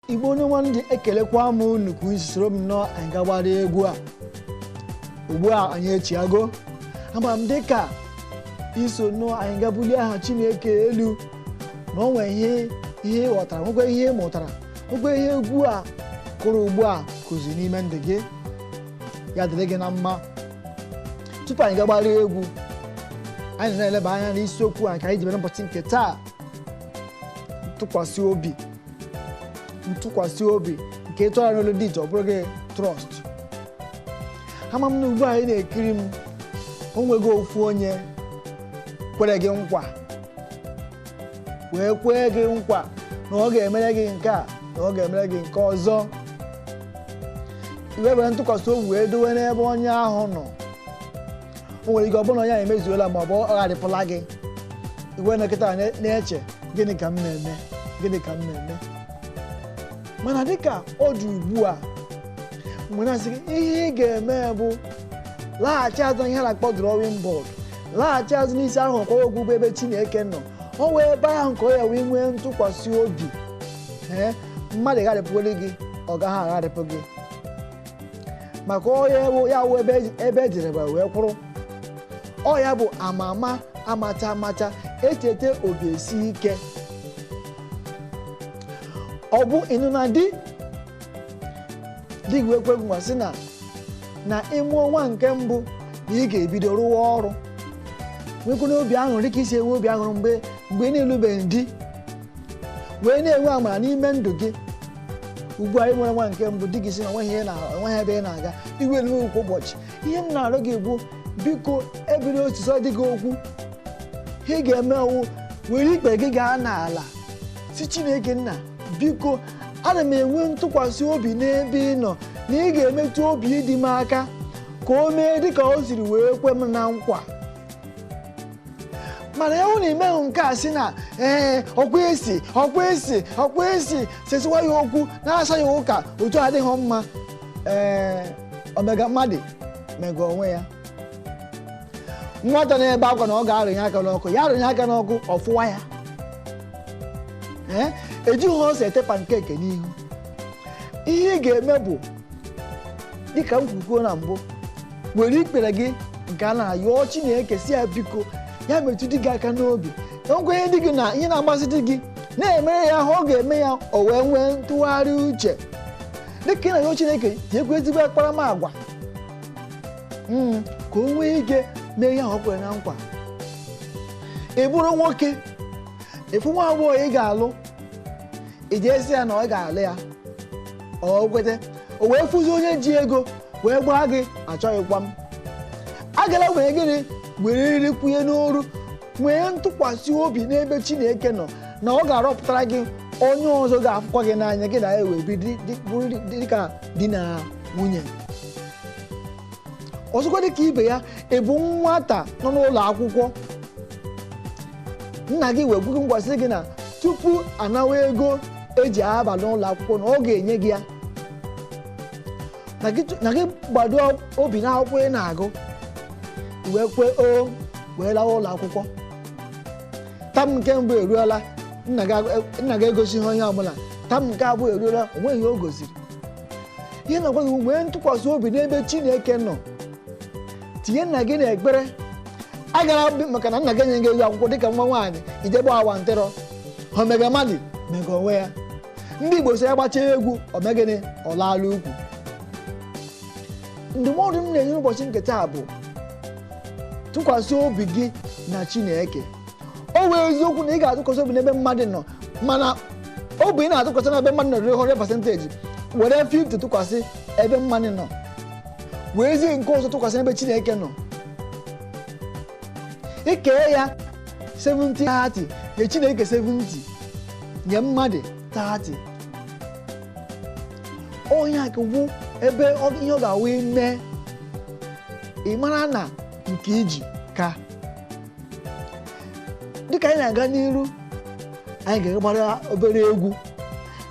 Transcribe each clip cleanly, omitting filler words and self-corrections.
Igbo onye nwa ndị, ekelekwa m unu ka unu soro m nọọ. Anyị gagbara egwu a ugbu a, anyị echiago. Ama m dịka iso nụọ anyị ga bulie aha Chineke elu na o nwee ihe ị ghọtara, nwekwa ihe ị mụtara, nwekwa ihe egwu a kụrụ ugbu a kụzi n'ime ndụ gị. Ya dịrị gị na mma. Tupu anyị gagbara egwu, anyị na-eleba anya n'isiokwu anyị ka anyị ji bịa n'ụbọchị nke taa: ntụkwasị obi. Ntụkwasị obi nke ịtụgharị n'olu dị iche, ọ bụrụ gị trust. Ama m na ugbu a anyị na-ekiri m, o nwego ofu onye kwere gị nkwa, wee kwee gị nkwa na ọ ga-emere gị nke a, na ọ ga-emere gị nke ọzọ. Iwe were ntụkwasị obi wee dowe n'ebe onye ahụ nọ. O nwere ike ọ bụrụ na onye ahụ emezuola ma ọ bụ ọ gharịpụla gị. Iwe na kịta na-eche, "Gịnị ka m na-eme? Gịnị ka m na-eme?" Mana dịka ọ dị ugbu a, mgbe na-asị gị, ihe ị ga-eme bụ laghachi azụ ihe a na-akpọ drawing board, laghachi azụ n'isi ahụ kwa okwu bụ ebe Chineke nọ. Ọ wee ebe ahụ ka ọ ya wee nwee ntụkwasị obi. Ee, mmadụ gharịpụgoro gị, ọ gaghị agharịpụ gị, maka onye ya wụ ebe ejere wee kwụrụ. Ọ ya bụ ama ama, amata amata, echeta obi esi ike. Ọ bụ ịnụ na di di gị wee kwe nkwa sị na ịmụọ nwa nke mbụ na ị ga-ebido rụwa ọrụ, nwekwa n'obi aṅụrị dịka isi enwe obi aṅụrị mgbe ị na-elubeghị di, wee na-enwe amara n'ime ndụ gị. Ugbu a ị nwere nwa nke mbụ, di gị sị na onweghị ebe ị na-aga. Iwe na kwa ụbọchị, ihe m na-arịọ gị bụ, biko, ebiri osisi dị gị okwu. Ihe ị ga-eme wụ were ikpere gị gaa n'ala, si Chineke nna, biko, ana m enwe ntụkwasị obi n'ebe ị nọ na ị ga-emetụ obi ịdị m aka ka o mee dịka o siri wee kwe m na nkwa. Mana ya hụ na imehụ nke a, sị na ee, ọkwa esi, ọkwa esi, ọkwa esi sesiwa ya okwu na-asa ya ụka otu adịghị mma. Ee, omega mmadụ mega onwe ya. Nwata na-ebe akwa na ọ ga-arụnye aka n'ọkụ, ya arụnye aka n'ọkụ, ọfụwa ya. Ee, ejighị ọsọ ete pancake n'ihu. Ihe ị ga-eme bụ dịka m kwukwuo na mbụ, were ikpere gị nke a na-ayọọ Chineke, si ya biko, ya metụ di gị aka n'obi, nkwenye di gị na ihe na-amasị di gị na-emere ya ahụ, ọ ga-eme ya o wee nwee ntụgharị uche. Dịka ị na-ayọ Chineke, tinyekwa ezigbo akparamagwa ka o nwee ike mee ihe ahụ o kwere na nkwa. Ị bụrụ nwoke, ịfụ nwa agbọghọ ị ga-alụ, ị jee sị ya na ọ ga-alụ ya, ọ kwete, o wee fụzi onye ji ego wee gbaa gị, "Achọghịkwa m." Agala were gịnị were eriri kwunye n'oru. Nwee ntụkwasị obi n'ebe Chineke nọ na ọ ga-arọpụtara gị onye ọzọ ga-afụkwa gị n'anya, gị na ya wee bi bụrụ dịka di na nwunye. Ọzọkwa dịka ibe ya, ị bụ nwata nọ n'ụlọ akwụkwọ, nna gị wee gwugo ngwasị gị na tupu anawa ego eji aba n'ụlọ akwụkwọ na ọ ga-enye gị ya, na gị gbado obi n'akwụkwọ ị na-agụ, wee kwe o wee lawa ụlọ akwụkwọ. Term nke mbụ eruola, nna gị egosighị onye ọbụla. Term nke abụọ eruola, o nweghị ihe o gosiri. Ihe na-agwa gị, nwee ntụkwasị obi n'ebe Chineke nọ, tinye nna gị n'ekpere. Agara maka na nna gị enye gị ego akwụkwọ dịka nwa nwaanyị ije gba awa ntịrọ. Omega mmadụ mega onwe ya. Ndị Igbo so ya gbachaa egwu omegịnị ọlaala ukwu. Ndụmọdụ m na-enye ụbọchị nke taa bụ tụkwasị obi gị na Chineke. O wee eziokwu na ị ga-atụkwasị obi n'ebe mmadụ nọ, mana obi ị na-atụkwasị n'ebe mmadụ nọ ruru 100%, were 50 tụkwasị ebe mmadụ nọ, wee zie nke ọzọ tụkwasị n'ebe Chineke nọ. Ikee ya 70 30, nye Chineke 70, nye mmadụ 30. Onye a wụ ebe ihe ọ ga-awụ ime, ị mara na nke iji ka dịka anyị na-aga n'iru, anyị ga-agbara obere egwu.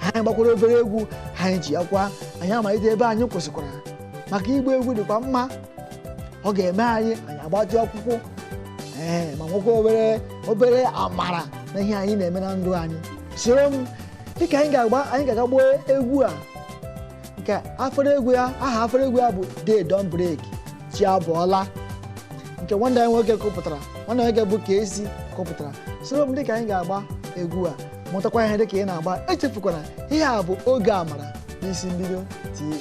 Anyị gbakwara obere egwu, anyị ji akwa anyị amalite ebe anyị kwụsịkwara, maka ịgba egwu dịkwa mma. Ọ ga-eme anyị agbatị ọkpụkpụ, ee, ma nwekwa obere obere amara na ihe anyị na-eme na ndụ anyị. Soro m. Dịka anyị ga-agba, anyị ga-aga gbaa egwu a nke afọrọ egwu ya, aha afọrọ egwu ya bụ "Day Don Break", chi abọọla, nke nwanne anyị nwoke kụpụtara, nwanne anyị nwoke bụ Kcee kụpụtara. Soro m dịka anyị ga-agba egwu a, mụtakwa ihe dịka ị na-agba. Echefukwara, ihe a bụ Oge Amara n'Isi Mbido TV.